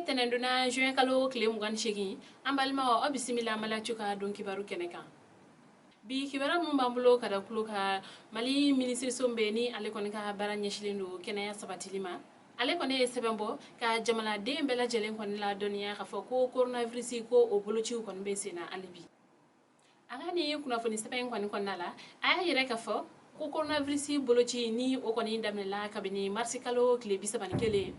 Tɛnɛndonna juin kalo tile 28, an balimaw, aw bisimila Maliactu ka don kibaru kɛnɛ kan. Bi kibaruya minnu b'an bolo ka da tulo kan, Mali minisiriso bɛ ni ale kɔni ka baara ɲɛsilen don kɛnɛya sabatili ma, ale kɔni ye sɛbɛn bɔ ka jamanaden bɛɛ lajɛlen kɔni ladɔnniya k'a fɔ ko coronavirus ko o bolociw kɔni bɛ sen na hali bi. A ka nin kunnafoni sɛbɛn in kɔni kɔnɔna la, a y'a yira k'a fɔ ko coronavirus boloci ni o kɔni daminɛla kabini marisi kalo tile 31,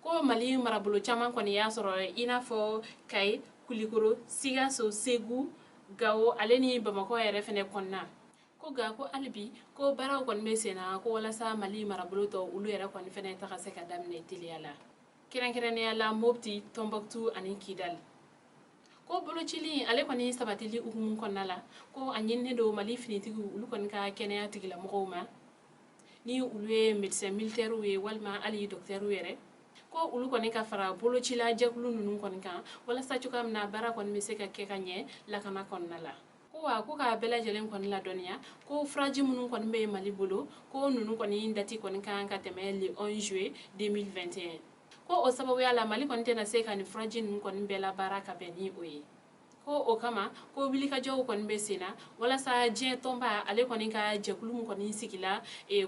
ko Mali marabolo caman kɔni y'a sɔrɔ, i n'a fɔ Kayi, Kulikoro, Sikaso, Segu, Gawo ale ni Bamakɔ yɛrɛ fɛnɛ kɔnɔna. Ko nka ko hali bi ko baaraw kɔni bɛ sen na ko walasa Mali marabolo tɔ olu yɛrɛ kɔni fɛnɛ ta ka se ka daminɛ teliya la, kɛrɛnkɛrɛnnenya la Mopti, Tɔnbɔkutu ani Kidali. Ko bolocili ale kɔni sabatili hukumu kɔnɔna la, ko a ɲininen don Mali finitigiw olu kɔni ka kɛnɛya tigilamɔgɔw ma, ni olu ye médecin militaires ye walima hali docteurs yɛrɛ, ko olu kɔni ka fara bolocila jɛkulu ninnu kɔni kan walasa cogoya min na baara kɔni bɛ se ka kɛ ka ɲɛ lakana kɔnɔna la. Ko wa ko k'a bɛɛ lajɛlen kɔni ladɔnniya ko furaji minnu kɔni bɛ Mali bolo, ko ninnu kɔni dati kɔni kan ka tɛmɛ le 11 juillet 2021. Ko o sababuya la, Mali kɔni tɛna se ka nin furaji ninnu kɔni bɛɛ labaara ka bɛn ni o ye. Ko o kama, ko wulikajɔw kɔni bɛ sen na walasa diɲɛ tɔnba ale kɔni ka jɛkulu min kɔni sigila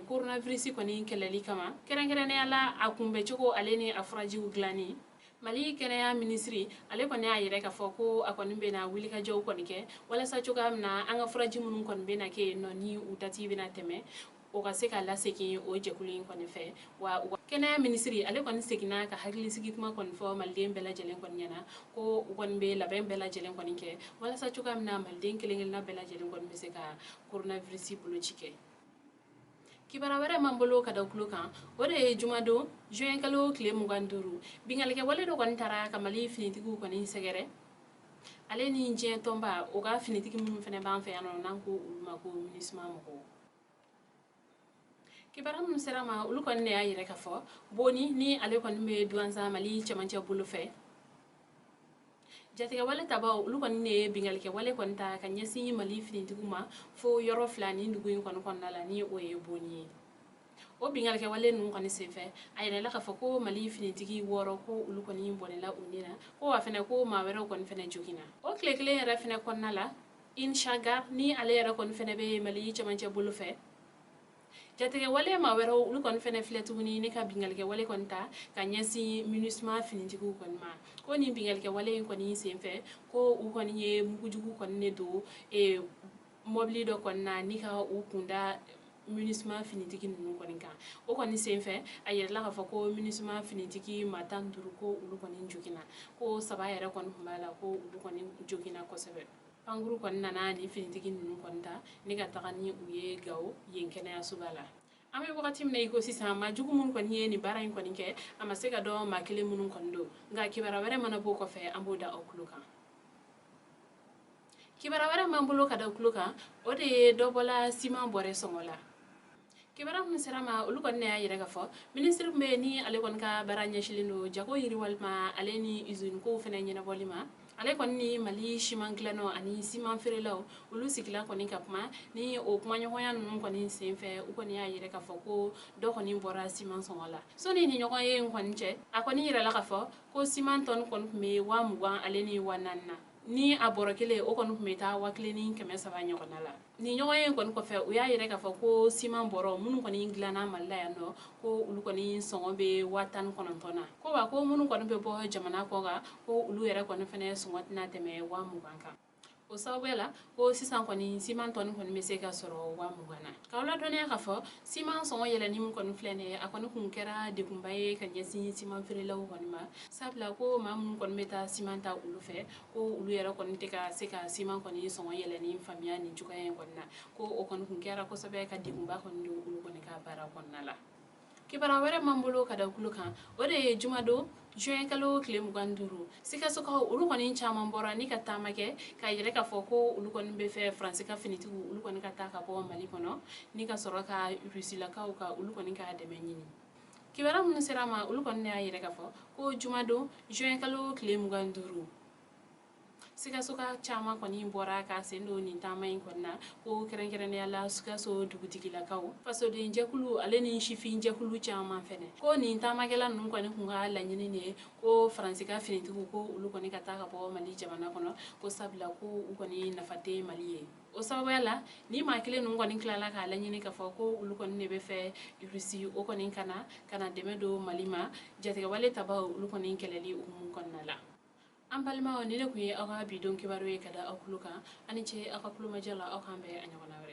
coronavirus kɔni kɛlɛli kama, kɛrɛnkɛrɛnnenya la a kunbɛcogo ale ni a furajiw dilanni, Mali kɛnɛya minisiri ale kɔni y'a yira k'a fɔ ko a kɔni bɛna wulikajɔw kɔni kɛ walasa cogoya min na an ka furaji minnu kɔni bɛna kɛ yen nɔ, ni u dati bɛna tɛmɛ, o ka se ka lasegin o jɛkulu in kɔni fɛ. Wa kɛnɛya minisiri ale kɔni seginna ka hakilisigi kuma kɔni fɔ maliden bɛɛ lajɛlen kɔni ɲɛna ko u kɔni bɛ labɛn bɛɛ lajɛlen kɔni kɛ walasa cogoya min na maliden kelen kelenna bɛɛ lajɛlen kɔni bɛ se ka coronavirus boloci kɛ. Kibaruya wɛrɛ m'an bolo ka da tulo kan, o de ye jumadon juin kalo tile 25, binkannikɛ wale dɔ kɔni taara ka Mali finitigiw kɔni sɛgɛrɛ, ale ni diɲɛ tɔnba o ka finitigi minnu fana b'an fɛ yan nɔ, n'an ko olu ma ko MINUSMA mɔgɔw. Kibaruya minnu sera ma, olu kɔni de y'a yira k'a fɔ Boni ni ale kɔni bɛ Duwanza, Mali cɛmancɛ bolo fɛ, jatigɛwale tabaw olu kɔni de ye binkannikɛ wale kɔni ta ka ɲɛsin Mali finitigiw ma fo yɔrɔ fila ni dugu in kɔni kɔnɔna la, ni o ye Boni ye. O binkannikɛ wale ninnu kɔni senfɛ, a yirala k'a fɔ ko Mali finitigi 6, ko olu kɔni bɔnɛla u ni na, ko wa fɛnɛ ko maa wɛrɛw kɔni fɛnɛ joginna. O tile kelen yɛrɛ fɛnɛ kɔnɔna la, Inchagar ni ale yɛrɛ kɔni fɛnɛ bɛ Mali cɛmancɛ bolo fɛ, jatigɛ wale maa wɛrɛw olu kɔni fɛnɛ filɛ tuguni ne ka binkannikɛ wale kɔni ta ka ɲɛsin MINUSMA finitigiw kɔni ma. Ko nin binkannikɛ wale in kɔni senfɛ, ko u kɔni ye mugujugu kɔni de don mɔbili dɔ kɔni na ni ka u kunda MINUSMA finitigi ninnu kɔni kan. O kɔni senfɛ, a yirala k'a fɔ ko MINUSMA finitigi maa 15, ko olu kɔni joginna, ko saba yɛrɛ kɔni tun b'a la, ko olu kɔni joginna kosɛbɛ. Pankuru kɔni nana ni finitigi ninnu kɔni ta ni ka taga ni u ye Gawo yen kɛnɛyasoba la. An bɛ wagati min na i ko sisan, maa jugu minnu kɔni ye nin baara in kɔni kɛ, a ma se ka dɔn maa kelen minnu kɔni don, nka kibaruya wɛrɛ mana bɔ kɔfɛ, an b'o da aw tulo kan. Kibaruya wɛrɛ m'an bolo ka da tulo kan, o de ye dɔ bɔla siman bɔrɛ sɔngɔ la. Kibaruya minnu sera ma, olu kɔni y'a yira k'a fɔ minisiri min bɛ yen ni ale kɔni ka baara ɲɛsilen don jago yiriwali ma ale ni usine kow fɛnɛ ɲɛnabɔli ma, ale kɔni ni Mali siman dilannaw ani siman feerelaw olu sigila kɔni ka kuma. Ni o kumaɲɔgɔnya ninnu kɔni senfɛ, u kɔni y'a yira k'a fɔ ko dɔ kɔni bɔra siman sɔngɔ la. Sɔnni ni ɲɔgɔn ye in kɔni cɛ, a kɔni yirala k'a fɔ ko siman tɔni kɔni tun bɛ 20,004 na, ni a bɔrɔ kelen o kɔni tun bɛ taa 1300 ɲɔgɔnna la. Nin ɲɔgɔn ye kɔni kɔfɛ, u y'a yira k'a fɔ ko siman bɔrɔ minnu kɔni dilanna Mali la yan nɔ, ko olu kɔni sɔngɔ bɛ 19,000 na. Ko wa ko minnu kɔni bɛ bɔ jamana kɔ kan, ko olu yɛrɛ kɔni fɛnɛ sɔngɔ tɛna tɛmɛ 20,000 kan. O sababuya la, ko sisan kɔni siman tɔni kɔni bɛ se ka sɔrɔ 20,000 na. K'aw ladɔnniya k'a fɔ siman sɔngɔ yɛlɛnni min kɔni filɛ nin ye, a kɔni kun kɛra degunba ye ka ɲɛsin siman feerelaw kɔni ma, sabula ko maa minnu kɔni bɛ taa siman ta olu fɛ, ko olu yɛrɛ kɔni tɛ ka se ka siman kɔni sɔngɔ yɛlɛnni faamuya nin cogoya in kɔni na. Ko o kɔni kun kɛra kosɛbɛ ka degunba kɔni don olu kɔni ka baara kɔnɔna la. Kibaruya wɛrɛ m'an bolo ka da tulo kan, o de ye jumadon juin kalo tile 25, Sikasokaw olu kɔni caman bɔra ni ka taama kɛ k'a yira k'a fɔ ko olu kɔni bɛ fɛ Faransi ka finitigiw olu kɔni ka taa ka bɔ Mali kɔnɔ ni ka sɔrɔ ka Rusilakaw ka olu kɔni ka dɛmɛ ɲini. Kibaruya minnu sera ma, olu kɔni y'a yira k'a fɔ ko jumadon juin kalo tile 25. Sikasoka caman kɔni bɔra ka sen don nin taama in kɔni na, ko kɛrɛnkɛrɛnnenya la Sikaso dugutigilakaw, fasodenjɛkulu ale ni sifinjɛkulu caman fɛnɛ. Ko nin taamakɛla ninnu kɔni kun ka laɲini de ye ko Faransi ka finitigiw ko olu kɔni ka taa ka bɔ Mali jamana kɔnɔ, ko sabula ko u kɔni nafa tɛ Mali ye. O sababuya la, ni maa kelen ninnu kɔni tilala k'a laɲini k'a fɔ ko olu kɔni de bɛ fɛ Rusi o kɔni ka na ka na dɛmɛ don Mali ma jatigɛwale tabaw olu kɔni kɛlɛli hukumu kɔnɔna la. An balimaw, ni ne tun ye aw ka bi don kibaru ye ka da aw tulo kan. Aw ni ce aw ka tulomajɔ la. Aw k'an bɛn a ɲɔgɔnna wɛrɛ.